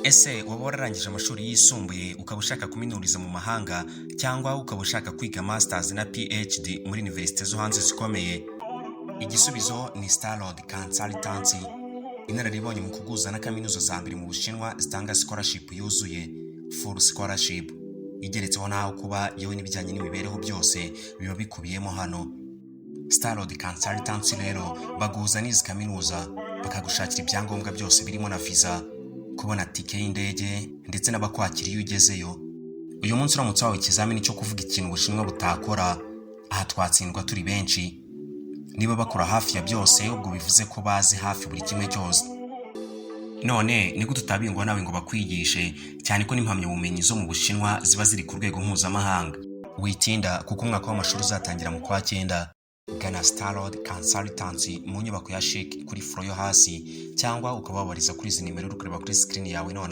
Ese waba wararangije amashuri yisumbuye, ukaba ushaka kuminuriza mu mahanga, cyangwa ukaba ushaka kwiga masters na PhD muri université zo hanze zikomeye? Igisubizo ni Starlord Consultancy, inararibonye mu kuguza na kaminuza za mbere mu Bushinwa zitanga scholarship yuzuye, full scholarship, igeretseho n'aho kuba, yewe n'ibijyanye n'imibereho byose biba bikubiyemo hano. Starlord Consultancy rero baguhuza n'izi kaminuza, bakagushakira ibyangombwa byose birimo na visa, kubona tike y'indege ndetse n'abakwakira iyo ugezeyo. Uyu munsi uramutse wawe ikizamini cyo kuvuga ikintu Ubushinwa butakora, aha twatsindwa turi benshi. Niba bakora hafi ya byose, ubwo bivuze ko bazi hafi buri kimwe cyose. None ni gute utabingwa nawe ngo bakwigishe, cyane ko n'impamyabumenyi zo mu Bushinwa ziba ziri ku rwego mpuzamahanga? Witinda, kuko umwaka w'amashuri uzatangira mu kwa cyenda. Gana Starlord Consultancy mu nyubako ya Chic kuri floor yo hasi, cyangwa ukaba wabariza kuri izi nimero uri kureba kuri screen yawe none.